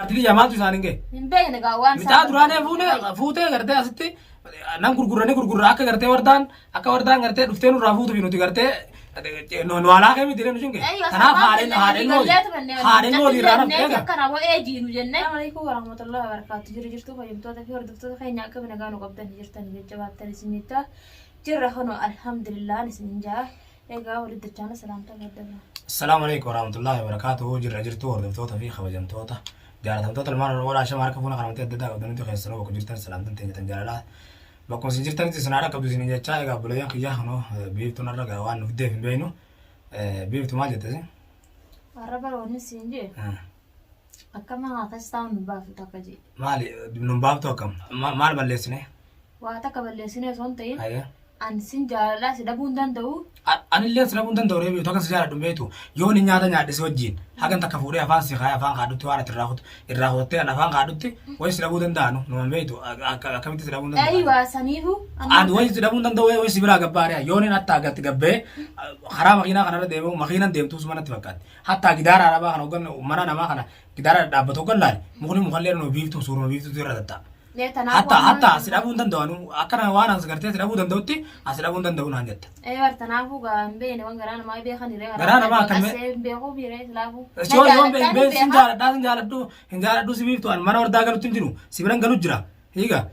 Ati biyya maaltu isaan hin ga'e? Hin beekne gaa waan Micaa duraanee fuune fuutee gartee asitti nan gurgurra ni gurgurra akka gartee wardaan akka wardaan gartee dhuftee nurraa fuutuuf nuti gartee nu alaa kee miti nu shinge. Kanaaf haadhen haadhen mooti haadhen mooti irraa naftu eega. Akkana wa'ee jiinu jenne. Assalamu alaikum warahmatullahi wabarakatuh. Jiru jirtuu fayyamtoota fi hordoftoota keenya akka nagaa nu qabdan jirtan jajjabaattan isinitta. Jirra kunoo alhamdulillah isin jaa. Egaa walitti dachaana salaamtaa gaddabaa. Assalaamu alaikum warahmatullahi wabarakatuh. Jirra jirtuu hordoftoota fi kabajamtoota jaalatamtoota ilmaan Oromoodhaa shama harka fuuna kanamtee adda addaa qabdanitti keessanuu bakka jirtan salaamtan teenyatan jaalalaa. Bakkuma isin jirtanitti isin haadha qabdu isin jechaa egaa obboleeyyan kiyyaa kunoo biiftuun har'a gaa waan nuuf deef hin beeknu. Biiftu maal jette isin? Har'a bara wanni siin jee akka mana keessa taa'uun nu baaftu takka jee. Maali nun baaftu akkam? Maal balleessine? Waa takka balleessinee osoo hin ta'in Hayyee. An sin jaaladha si dhabuu hin danda'u. Anillee si dhabuu hin danda'u reebi'u takka si jaaladhu hin beektu. Yoon hin nyaata nyaadhe si wajjin hagan takka fuudhee afaan si kaayee afaan kaadhutti waan ati irraa kutu irraa kutattee an afaan kaadhutti wayi si dhabuu danda'a nu numa hin beektu akkamitti si dhabuu hin danda'u. Aywa saniifu An wayi si dhabuu hin danda'u wayi si biraa gabbaare yoon hin hattaa gatti gabbee karaa makiinaa kanarra deemu makiinan deemtuu suma natti fakkaatti. Hattaa gidaara arabaa kana hoggan mana namaa kana gidaara dhaabbatu hoggan laale mukni mukallee nu biiftuu suuruma biiftuutu irra tatta'a. Mee tanaaf Hatta waan hatta si dhabuu hin danda'u anuu akkana waan as gartee si dhabuu danda'utti as dhabuu hin danda'u naan jetta. Ee bar tanaafuu gaa hin beekne waan garaa namaa beekan hiree Garaa namaa akkam Qasee hin beekuu biiree silaafuu. Yoo yoo hin beeku sin jaaladhaa sin jaaladhu hin jaaladhu si biiftu an mana wardaa galutti hin jiru si biran galu jira. Hiiga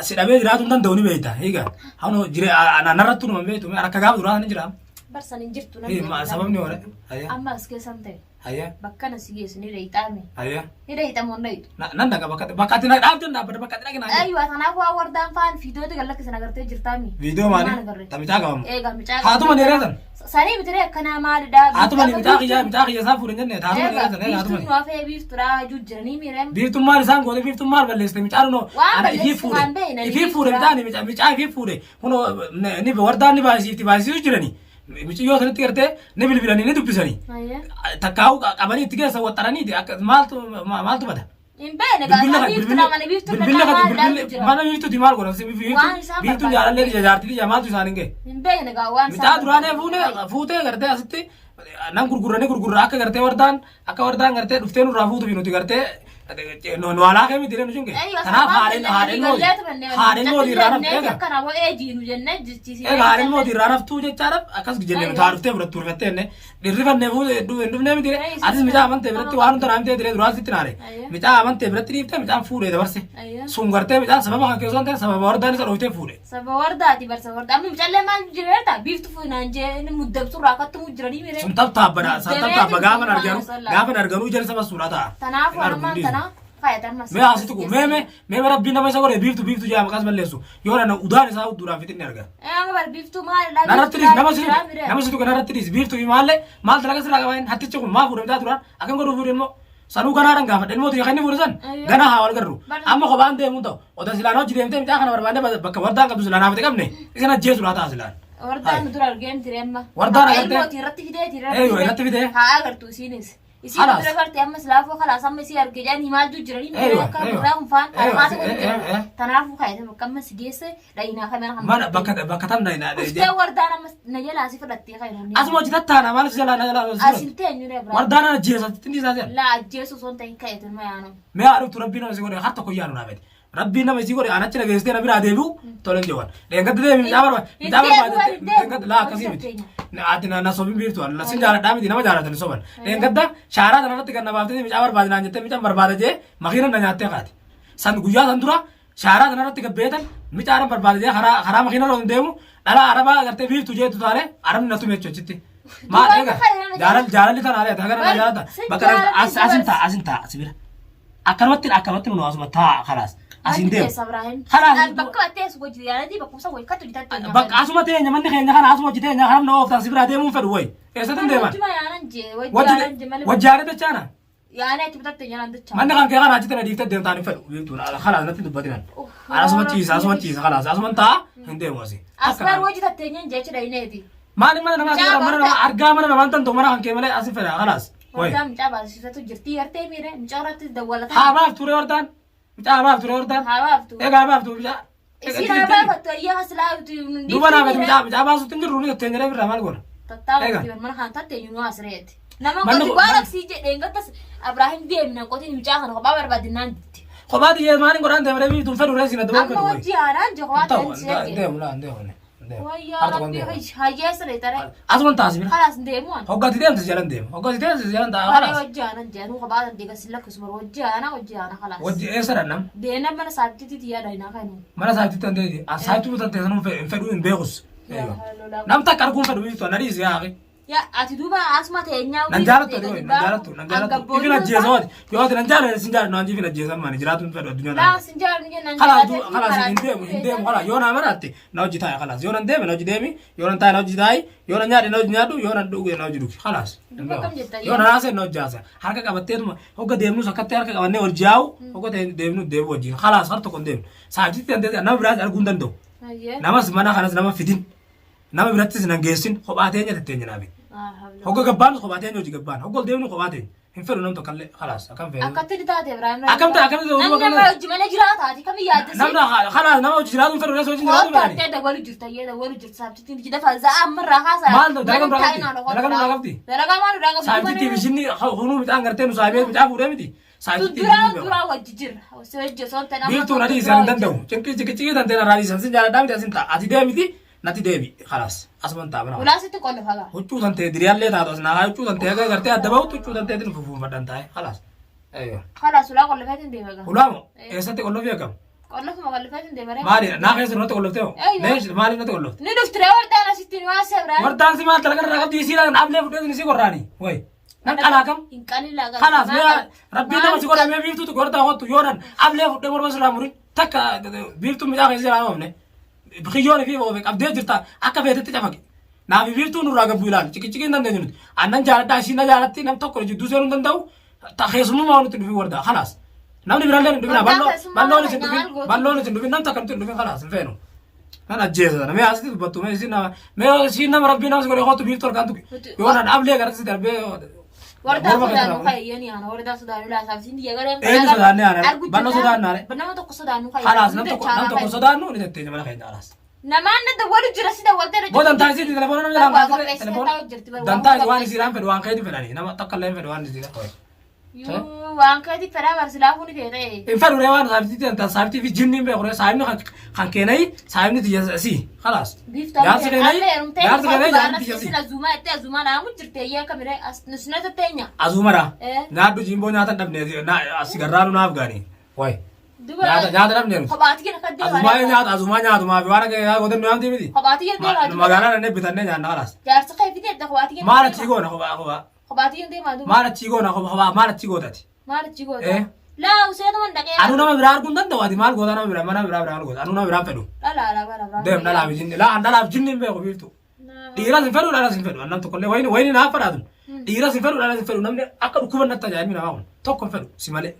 si dhabee jiraatu hin danda'u ni beekta. Hiiga hano jire narrattu numa hin beektu akka gaafa duraa ni jira. Barsan hin jirtu Hii, sababni hore. Hayya Amma as keessan ta'e. Hayya Bakka na si geessu ni dheeyxaame. Hayya. Ni dheeyxa moo hin dheeyxu? Nan dhaqa bakka bakka ati na dhaabde dhaabbadha bakka ati dhaqi naan jedhe. Aywa kanaaf waan wardaan faan fiidooti gad lakkisan agartee jirtaami. Viidiyoo maali? Maal agarre? Ta micaa qabamu. Eegaa micaa Haatuma ni reetan. Sanii bitiree akkanaa maalidha? Haatuma ni micaa kiyyaa micaa kiyya isaa fuudhan jenne haatuma ni reetan eega haatuma Biiftuun ni. nu hafee biiftuudha juu jiranii miireem. Biiftuun maal isaan goote biiftuun maal balleessite micaan hunoo Waan ana ifii balleessitu fuudhe waan beekne ifii fuudhe biiftuudha. micaan micaa micaa ifii fuudhe hunoo ni wardaan ni baay'isiifti baay'isiisu jirani. Miciyyoo sanitti gartee ni bilbilanii ni dubbisanii. Ayya. Takkaa'uu qabanii itti geessa waxxaraniiti akka maaltu maaltu bada. Hin beekne gaa Bilbila isaan biiftuudha mana biiftuudha maalidha jira. mana biiftuuti maal godhan Waan isaan biiftuun barbaadan. jaalallee tiyya jaartii tiyya maaltu isaan hin ga'e. Hin beekne gaa waan Micaa duraanee fuune fuutee gartee asitti nan gurgurra ni gurgurra akka gartee wardaan akka wardaan gartee dhuftee nurraa fuutuuf nuti gartee nu alaa kee miti nu shinge. Kanaaf haadhen haadhen mooti haadhen mooti irraa naftu eega. Akkana wa'ee jiinu jennee jechisiisee. Egaa haadhen mooti irraa naftuu jechaadhaaf akkas jennee nuti haa dhuftee fudhattu rifattee jennee dhirrifannee fuute hin dhufnee miti atis micaa amantee biratti waan hunda naamtee diree duraan sitti naare micaa amantee biratti dhiiftee micaan fuudhee dabarse sun gartee micaan sababa kan keessoo hin ta'e sababa wardaan isa dhooftee fuudhe. Saba wardaati bar saba wardaa. Amma mucallee maal jireeta? Biiftu fuunaan jee inni muddamsurraa akkatti muu jiranii miree. Sun tabtaabbadha. Sun tabtaabba gaafa arganu gaafa arganu ijaan saba suuraa ta'a. Tanaafuu Hin argu ammaan hin dhiisu. tana faayatan mas. Mee asitti kun mee mee mee rabbiin nama isa godhe biiftu biiftu jaa maqaas balleessu yoo nana udaan isaa udduudhaan fixinni arga. Ee amma bar biiftuu maalidha? Narratti dhiis nama situ nama situ narratti dhiis biiftuu fi maallee maal dalaga sirraa qabaan hattichi kun maa fuudhamtaa turaan akkam godhuu fuudhe immoo sanuu ganaadhaan gaafadhe ilmoo tiyya kan inni fuudhe san ganaa haa wal garru amma kophaan deemuun ta'u oda silaan hojii deemtee mucaa kana barbaanne bakka wardaan qabdu silaan haafate qabne isin ajjeesu laataa silaan. Wardaan nu dura argeen ture amma. Wardaan agartee? Ilmooti irratti fidee tire. Eeyyo, irratti fidee. Haa agartu isiinis. Isiin Halaas. dura barte amma silaafuu kalaas amma isii arge jedhanii maal jiranii Eeyyo, akka eeyyo. irraa kun faan Eeyyo, harmaata eh, kun eh, jiran. eh. Tanaafuu kaayete bakka amma si geesse dhayinaa kamera kan. Mana bakka bakka tam na Uftee wardaan amma na jalaa si fudhattee kan inni. Asuma hojii tattaana maal si jalaa na jalaa si Asin teenyu ne biraa. Wardaan ana ajjeesa sitti isaa seera. Laa ajjeesu osoo hin ta'in ka'eetu ilma yaanu. Mee haa dhuftu rabbiin nama si godhe har tokko yaanu naa fedhe. Rabbiin nama si godhe anachi na geessitee na biraa deebi'u tole hin jewan. Dheengadda deemi mucaa barbaade Hin mucaa deebi'u, barbaade hin deebi'u. dheengadda laa akkasii miti. Ati na sobin biiftu ani sin jaaladhaa miti nama jaalatan hin soban. Dheengadda shaaraa sana irratti kan na baaftee mucaa barbaade naan jettee mucaan barbaada jee makiina na nyaattee kaate. San guyyaa san dura shaaraa sana irratti gabbeetan mucaan barbaada jee karaa karaa makiina irra hin deemu dhala arabaa agartee biiftu jeetu taane arabni na tume jechuutti. Maal eega jaalal jaalalli tanaalee ati hagana na jaalata bakka as asin taa asin taa si bira. Akkanumatti akkanumatti nu asuma taa kalaas asin deemu. Kalaas Bakka teessu hojii yaadati bakka wayii kattu jitatte. Bakka asuma teenya manni keenya kana asuma hojii teenya kana na ooftaan si biraa deemuun fedhu wayi. Eessatti hin deeman? Wajjuma yaanan jee wajji yaanan jee malee. Wajjaaree dachaana. Yaana itti bitatte yaanan dachaa. Manni kan kee kana achitti na dhiiftee deemtaan hin fedhu. Biiftuun kalaas natti dubbatinan. Asuma ciisa asuma ciisa kalaas asuma taa hin deemu asii. Asbar wajji tatteenyeen jecha dhayineeti. Maali mana namaa Mucaa mana namaa argaa mana namaa hin danda'u mana kan kee malee asin fedha kalaas. Wayi. Wardaan mucaa baasisatu jirti gartee miire mucaa irratti dawwalata. Haa baaftu ree wardaan. Mucaa haa baaftu ree wardaan. Haa baaftu. Egaa haa baaftu mucaa. Isiin haa baafattu ayyaa hasilaa Duuba naa gadi mucaa mucaa baasutti hin jirru ni tatteenyeree birraa maal goona? Tattaafatti mana kan tatteenyu nu asreeti. Nama Manni qotin kun- waan aksii jedheen gattas Abraahim deemna qotin mucaa kana kophaa barbaadinaan ditte. Kophaa xiyyees maaliin godhaan deemree biiftuun fedhu reessi na daboo Amma fedhu. wajji haadhaan jiru kophaa Ta'u ta'an si erge. deemu laa deemu. Wayyaa rabbii hayyeessa dheetare. Asuman taasi bira. Kalaas deemu ani. Hoggati deemte si jalan deema. Hoggati deemte si jalan ta'a Waree kalaas. wajji aanan jedhanu kophaa tan deegas lakkisu bar wajji aanaa wajji aanaa kalaas. Wajji eessa dhannam? Deena mana saabtitti tiyyaa dhaynaa kanu. Mana saayititti tan ta'e saayituu tan ta'e sanuu hin fedhu hin beekus. Nam takka arguun fedhu biiftu na dhiisi yaa akhi. Yaa ati duuba asuma teenyaa Nan jaalattu ati nan jaalattu nan jaalattu. Ifin ajjeesa waati yoo ati nan jaalattu sin jaalattu naan ifin ajjeesan maani jiraatu hin fedhu addunyaa Laa naan. sin jaalattu jennaan Kalaas du kalaas hin deemu hin deemu kalaas yoo naa maraatte na hojii taa'i kalaas yoo nan deeme na hojii deemi yoo nan taa'i na hojii taa'i yoo nan nyaadhe na hojii nyaadhu yoo nan dhuge na hojii dhugi kalaas. Duuba akkam jetta? Yoo nan haasa'e na hojii haasa'e harka qabatteetuma hogga deemnus akkatti harka qabannee wal ji'aawu hogga deemnu deemu wajjin kalaas har tokko hin deemnu. Saajjitti dandeettii nama biraas arguu hin danda'u. Namas mana kanas nama fidin nama birattis nan geessin kophaa teenya tetteenya naafi. Hogga gabbaanus kophaa teenya hojii gabbaan hogga ol deemnu kophaa teenya hin fedhu nam tokkollee kalaas akkam fedhu. Akkatti ni taate Ibrahim. Akkam ta'a, akkam ta'e, Namni nama hojii malee jiraata ati kam yaaddasi? Namni kalaas nama hojii jiraatu hin fedhu reessa hojii jiraatu Koottaa fedhani. ta'e dawwalu jirta iyyee dawwalu jirta saabtitti biji dafa za'a ammarraa haasaa. Maal ta'u, dalagaa nurraa qabdi? Dalagaa nurraa qabdi? Dalagaa maal nurraa qabdi? Saabtitti bishinni hunuu midhaan gartee nu saabee mucaa fuudhee miti. Saabtitti Duraa duraa wajji jirra. Si wajji osoo hin ta'in amma Biiftuun adii isaan hin danda'u. Cinqii ciqicii tanteen irraa dhiisan sin jaaladhaa miti asin ta'a. Ati deemiti natti deebi. Kalaas asuman ta'a mana. Ulaa sitti qollofa gaa. Huccuu tantee diriyaallee taatu as nagaa huccuu tantee aga gartee adda bahutti huccuu tanteetiin fufuunfadhan taa'e. Kalaas. Eeyyoo. Kalaas ulaa qollofeetiin deema gaa. Ulaamo eessatti qollofii akkam? Qollofuma qollofeetiin deema ree. Maali naa keessa natti qolloftee hoo? Eeyyoo. Meesh maaliif natti qollofte? Ni dhufti ree wardaan asitti ni waasee biraan. Wardaan si maal dalagaa irraa qabdi isiidhaan ablee fudhee isii gorraani. Wayi. Nan qalaa kam? Hin qalin laagaa. Kalaas mee rabbiin nama si godha mee biiftuutu gordaa hottu yoo nan ablee fudhee morma sirraa murin takka biiftuun midhaa keessa jiraa oofne kiyyoon fi oofe qabdee jirta akka feetetti cafaqi. Naafi biiftuun nurraa gabbu ilaali ciqiciqii hin dandeenyu nuti. Annan jaaladhaa isiin na jaalatti nam tokko jidduu seenuu hin danda'u keessummaa nutti dhufii wardaa kalaas. Namni biraallee hin dhufina Wardaan keessummaa bal'oon isin maal dhufin gootu? bal'oon isin dhufin nam takka nutti hin dhufin kalaas hin feenu. Nan ajjeesa sana mee asitti dubbattu mee isiin nama mee isiin nama rabbii nama si godhe kootu biiftuu harkaan tuqi. Yoo nan ablee garatti si darbee Wardaa morma keessa sodaannu dhaabame. kayyanii ana wardaa sodaannu laasaaf isin biyya gareen Eenyu sodaanne ana? Bal'oo sodaanne ana? Nama tokko sodaannu kayya. Kalaas nam tokko nam tokko sodaannu ni tetteenya mana keenya kalaas. Namaan na dawwalu jira si dawwaltee Boo dantaa isii telefoona nama jalaan Waa kaasee qopheessitee telefoona taa'u jirti bar, waa dantaa isii waan qopheessitee. isiidhaan fedhu waan keeti fedhani nama takka illee hin fedhu waan isiidhaan. Yuu waan keeti fedhaa barsilaafuu ni feete. Hin fedhu ree waan saabtii dantaa saabtii fi jinni hin beeku ree saabni kan keenayi saabni tiyya si kalaas. Biiftuu Jaarsi keenayi jaarsi keenayi jaarsi tiyya si. Isin azumaa itti azumaa naamu jirte iyyee akkamiree as nusnata teenya. Azumara Eh. nyaadhu jimboo nyaata hin dhabne as garraanu naaf gaani. Wayi. Duba Nyaata nyaata dhabne nuti. Kophaati kena kan deemaa. Azumaa nyaata azumaa nyaatu maafi waan akka godhan nu yaamti miti. Kophaati kena deemaa duba. Magaalaa dhannee bitannee nyaanna kalaas. Jaarsa kee fidee edda kophaati kena. Maal achii goona kophaa kophaa. Kophaati kena deemaa duba. Maal achii goona kophaa kophaa maal achii gootati. Maal achii goota? Eh. Laa useetuma dhaqee. Anuu nama biraa arguu hin danda'u ati maal goota nama biraa mana biraa biraa goota anuu nama biraa hin fedhu. Dhala alaa bara biraa. Deem dhalaaf jinni laa an dhalaaf jinni hin beeku biiftu. Dhiiras hin fedhu dhalas hin fedhu annan tokkollee wayini wayini naaf fedhaatu. Dhiiras hin fedhu dhalas hin fedhu namni akka dhukkuba natti tajaajilmi namaa kun tokko hin fedhu si malee.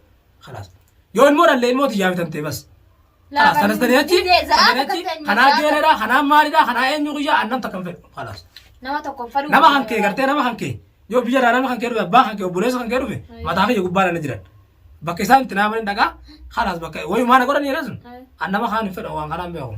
Kalaas. Yoo ilmoo dhalle ilmoo tiyyaa bitamtee bas. Kalaas tanas tanii achi tanii achi kanaa geeradha kanaa maalidha kanaa eenyu guyyaa annan takka hin fedhu. Kalaas. Nama tokko hin fedhu. Nama kan kee gartee nama kan kee yoo biyya irraa nama kan kee dhufe abbaa kan kee obboleessa kan kee dhufe mataa kiyya gubbaa dhala jiran. Bakka isaan itti naaman hin dhaqaa kalaas bakka wayumaa na godhan yeroo sun an nama kaan hin fedhu waan kanaan beeku.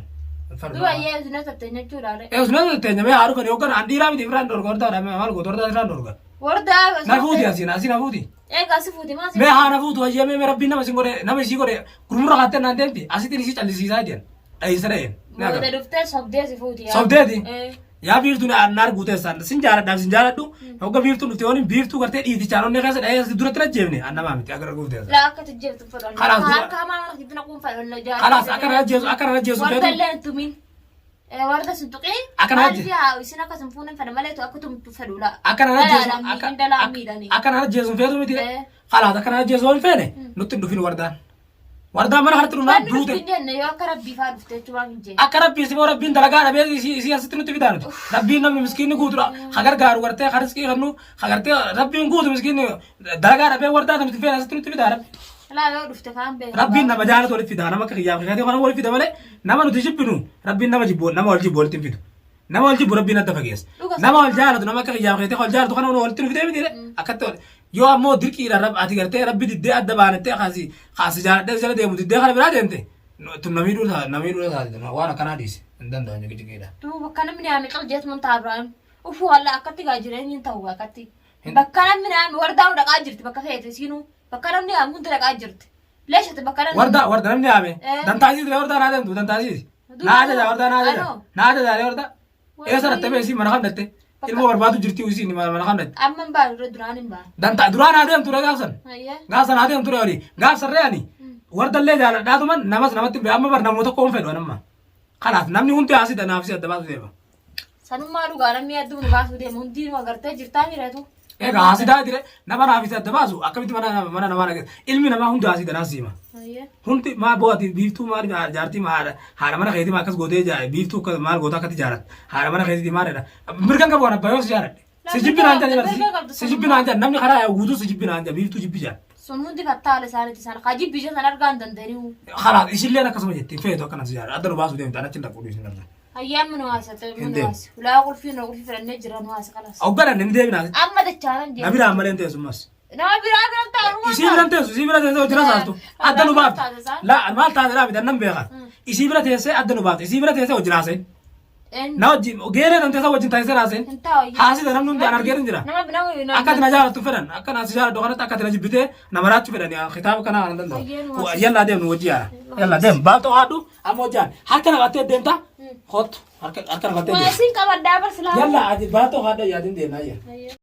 Hin fedhu. Duba yee usnee tatteenya jechuudha. Ee usnee tatteenya mee haadhu kan yookaan an dhiiraa miti irraan dorga hordaadha mee maal gootu hordaa irraan dorga. Wardaa. Na fuuti asiin asii na fuuti. Egaa si fuuti maal si Mee haa na fuutu hayyee mee rabbiin nama isin godhe nama isii godhe gurmurra kaattee naan deemti asittiin isii callisiisaa jedhan dhahiinsa dhaheen. Booda dhuftee sobdee si fuuti. yaa. Sobdeeti? Eh. Yaa biiftuu na arguu teessaan sin jaaladhaaf sin jaaladhu hogga biiftuun dhufte yoon biiftuu gartee dhiitichaan onnee keessa dhahee asi duratti rajjeefne an namaa miti akka arguuf teessa. Laa akka tijjeeftu fedhan. Kalaas duba- Harka hamaa mana kiddina kun fedhan. Kalaas akka na ajjeesu akka na ajjeesu Warda feetu illee hin tumin. Eh, Warda sin tuqee. Akka na Maaliif yaa isin akka sin fuunen fedhan malee tu akka tumtu fedhu laa. akka na ajjeesu Dalaa akka miidhan dalaa miidhanii. akka na ajjeesu feetu miti Eh. kalaas akka na ajjeesu hin feene nutti hin dhufin wardaan. Wardaan mana kanatti dhufnaan Wanni duute. dhufti hin jenne yoo akka rabbii faa dhufte jechuun hin jenne. Akka rabbii si rabbiin dalagaa dhabee isii isii asitti nutti fidaa nuti. Rabbiin namni miskiinni guutuudha. Ha gargaaru gartee ha riskii kennu ha gartee rabbiin guutu miskiinni dalagaa dhabee wardaa kan nuti feene asitti nutti fidaa rabbi. Laa yoo dhufte kaan beeku. Rabbiin nama jaalatu walitti fidaa nama akka kiyyaaf kiyyaatti kana walitti fida malee nama nuti jibbinu rabbiin nama jibbu nama wal jibbu walitti hin fidu. Nama wal jibbu rabbiin adda fageessa. Dhuga Nama wal jaalatu nama akka kiyyaaf kiyyaatti wal jaalatu kana walitti nu fidee miti akkatti wal yoo ammoo dirqiidha rab ati gartee rabbi diddee adda baanattee kaasi kaasi jaaladhee jala deemu diddee kana biraa deemte tun namii dhuudha namii dhuudha taate waan akkanaa dhiisi hin danda'an jiqijiqiidha. Duuba akka namni yaame cal jeet mun ta'a Ibrahim. Ufu walla akkatti gaa jireenyi hin ta'u akkatti. Bakka namni naami wardaanu dhaqaa jirti bakka feete isiinuu bakka namni yaame hundi dhaqaa jirti. Leeshate bakka namni. Warda warda namni yaame. Eh. Dantaa isiiti wardaa naa deemtu dantaa isiiti. Naa ajaja wardaa naa ajaja. Anoo. Naa ajaja warda. Eessa dhatte mee isiin mana kam dhatte? Ilmoo barbaadu jirti isiin mana kam dhatte? Amma hin baanu dura duraan hin baanu. Dantaa duraan haa deemtu ree gaafsan. Ayyee. Gaafsan haa deemtu ree olii. Gaafsan ree ani. Wardallee jaaladhaatuman namas namatti hin beeku. Amma bar namoota tokko hin fedhu anamma. Kanaaf namni hundi haasida naaf si adda baasu deema. Sanummaa dhugaa namni adduu nu baasuu deema hundinuu agartee jirtaa mireetu. Egaa haasidaa dire nama naaf si adda baasu akkamitti mana mana namaa dhageessa. Ilmi namaa hundi haasida naaf siima. Ayyee. Hundi maa bo'ati biiftuu maal jaartii maa haadha haadha mana keetii maa akkas gootee biiftuu maal goota akkatti jaarat haadha mana keetii maal jedha mirgan qabu waan abbaa yoo si jaaladhe. Si jibbi naan jedhan Mirga qabdu si jibbi naan jedhan namni karaa guutuu si jibbi naan jedhan biiftuu jibbi jedhan. Sun hundi fattaala isaaniiti isaan haa jibbi ija san argaa hin danda'anii. Kalaas isilleen akkasuma jetti hin feetu akkana si jaaladha adda nu baasuu deemta anatti hin dhaqu dhiisin irra. Hayyaa amma nu haasa ta'e Hin nu deemu. haasa. Ulaa qulfii nu qulfii fidhannee jira nu haasa kalaas. Hogganan hin deebinaa. Amma dachaanan Na jechuudha. biraa malee hin teessummas. Nama biraa bira taa'u Isii bira teessu isii bira teessee hojii saastu adda nu baafte. La maal taate laa bitan nan beeka. Isii bira teessee adda nu baafte isii bira teessee hojii haasa'in. Na wajjin geeree tan teessee wajjin taasisee haasa'in. Hin taa'u. Haasida namni hundi an argee jira. Nama nama Akka ati na jaalattu fedhan akka na si jaaladhu kanatti akka ati na jibbitee na maraachuu fedhan kitaaba kana kana danda'u. Yallaa deemnu wajji yaara. Yallaa deem baaltoo haadhu amma hojjaan harka naqattee deemta kottu harka naqattee Waa deemta. isin qabadhaa barsilaa. Yallaa ati baaltoo haadha yaadin deemnaa jira.